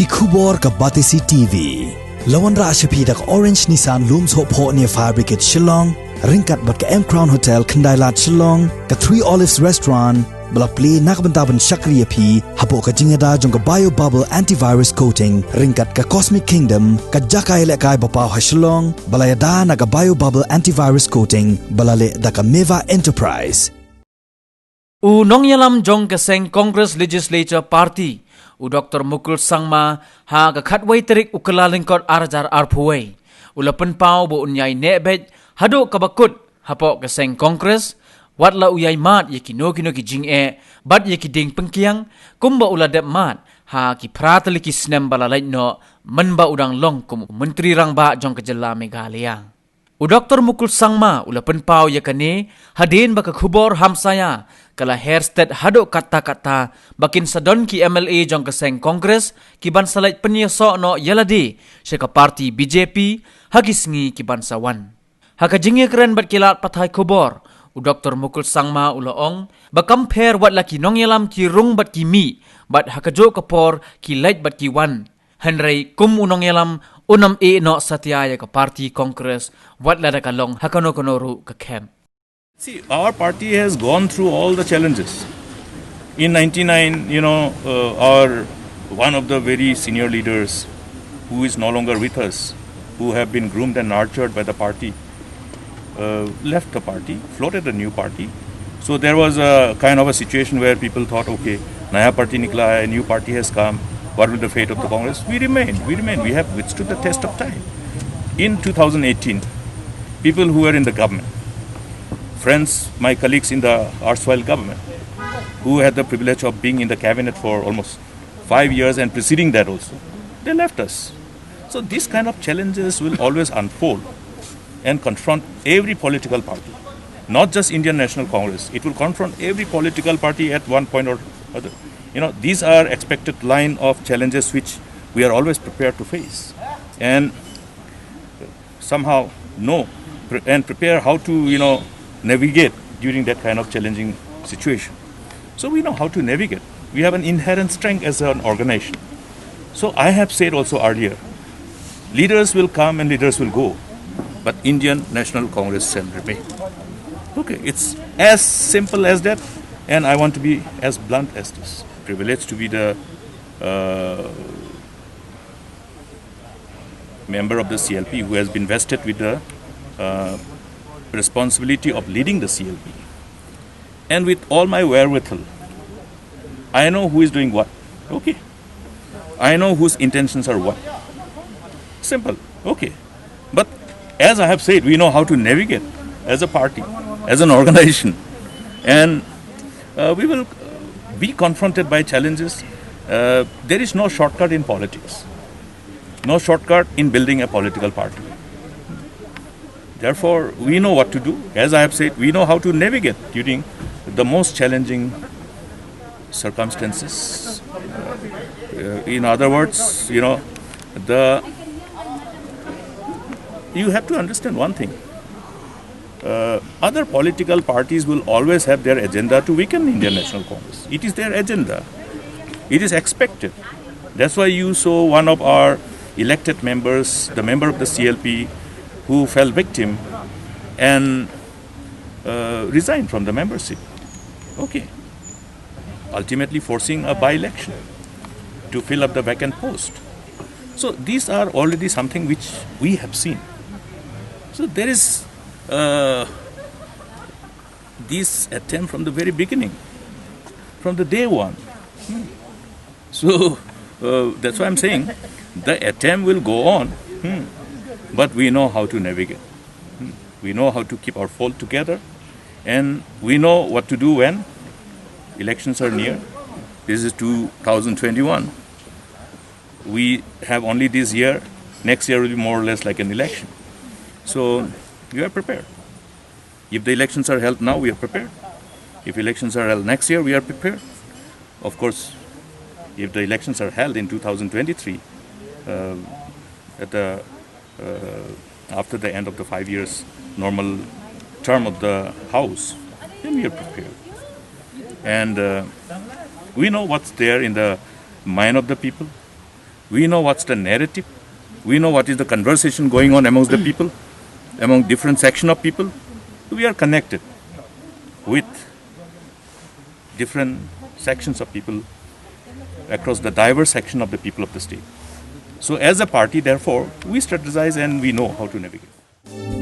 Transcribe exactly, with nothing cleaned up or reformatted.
Ki khubor ka Batesi T V. La wanrah sha phi da ka Orange Nissan Lum Sohphoh near Fire Brigade Shillong, ryngkat bad ka M Crown Hotel Khyndailad Shillong, ka Three Olives Restaurant, ba la plie na ka bynta ban shakri ïa phi hapoh ka jingïada jong ka Bio Bubble Antivirus Coating, ryngkat ka Cosmic Kingdom, ka jaka ïalehkai ba paw ha Shillong, ba la ïada na ka Bio Bubble Antivirus Coating, ba la leh da ka Meva Enterprise. U nongïalam jong ka seng Congress Legislature Party, u Doktor Mukul Sangma, ha ka khatwei tarik u Kyllalyngkot ar hajar arphew wei, u la pynpaw ba un ïai neh beit haduh kaba kut hapoh ka seng Congress, wat la u ïai mad ïa kino kino ki jingeh bad ïa ki dieng pyngkiang, kumba u la dep mad ha ki phra tylli ki snem ba la leit noh, mynba u dang long kum u Myntri Rangbah jong ka jylla Meghalaya. U Doktor Mukul Sangma u la pynpaw ïa kane, hadien ba ka khubor hamsaïa ka la her stet haduh katta katta, ba kin sa don ki M L A jong ka seng Congress ki ban sa leit pynïasoh noh ïa lade sha ka party B J P ha ki sngi ki ban sa wan. Ha ka jingïakren bad ki lad pathai khubor, u Doktor Mukul Sangma u la ong ba kam pher wat la ki nongïalam ki rung bad ki mih, bad ha kajuh ka por ki leit bad ki wan. Hynrei kum u nongïalam, un ym ïeh noh satia ïa ka party Congress, wat la da ka long ha kano kano ruh ka camp. See, our party has gone through all the challenges. In ninety-nine, you know, uh, our, one of the very senior leaders who is no longer with us, who have been groomed and nurtured by the party, uh, left the party, floated a new party. So there was a kind of a situation where people thought, "Okay, naya party nikla hai, new party has come, what will the fate of the Congress?" We remain, we remain, we have withstood the test of time. In two thousand eighteen, people who were in the government, friends, my colleagues in the erstwhile government, who had the privilege of being in the cabinet for almost five years and preceding that also, they left us. So these kind of challenges will always unfold and confront every political party, not just Indian National Congress. It will confront every political party at one point or other. You know, these are expected line of challenges which we are always prepared to face. And somehow know pre- and prepare how to, you know, navigate during that kind of challenging situation. So we know how to navigate. We have an inherent strength as an organization. So I have said also earlier, leaders will come and leaders will go, but Indian National Congress shall remain. Okay, it's as simple as that, and I want to be as blunt as this. Privileged to be the uh, member of the C L P who has been vested with the uh, responsibility of leading the C L P. And with all my wherewithal, I know who is doing what. Okay. I know whose intentions are what. Simple. Okay. But as I have said, we know how to navigate as a party, as an organization. And uh, we will be confronted by challenges. Uh, there is no shortcut in politics, no shortcut in building a political party. Therefore, we know what to do. As I have said, we know how to navigate during the most challenging circumstances. Uh, in other words, you know, the you have to understand one thing. Uh, other political parties will always have their agenda to weaken Indian National Congress. It is their agenda. It is expected. That's why you saw one of our elected members, the member of the C L P, who fell victim and uh, resigned from the membership. Okay. Ultimately forcing a by-election to fill up the vacant post. So these are already something which we have seen. So there is uh, this attempt from the very beginning, from the day one. Hmm. So uh, that's why I'm saying the attempt will go on, hmm, but we know how to navigate. Hmm. We know how to keep our fold together, and we know what to do when elections are near. This is two thousand twenty-one. We have only this year. Next year will be more or less like an election. So we are prepared. If the elections are held now, we are prepared. If elections are held next year, we are prepared. Of course, if the elections are held in two thousand twenty-three, uh, at the, uh, after the end of the five years normal term of the House, then we are prepared. And uh, we know what's there in the mind of the people. We know what's the narrative. We know what is the conversation going on amongst the people, among different section of people. We are connected with different sections of people across the diverse section of the people of the state. So as a party, therefore, we strategize and we know how to navigate.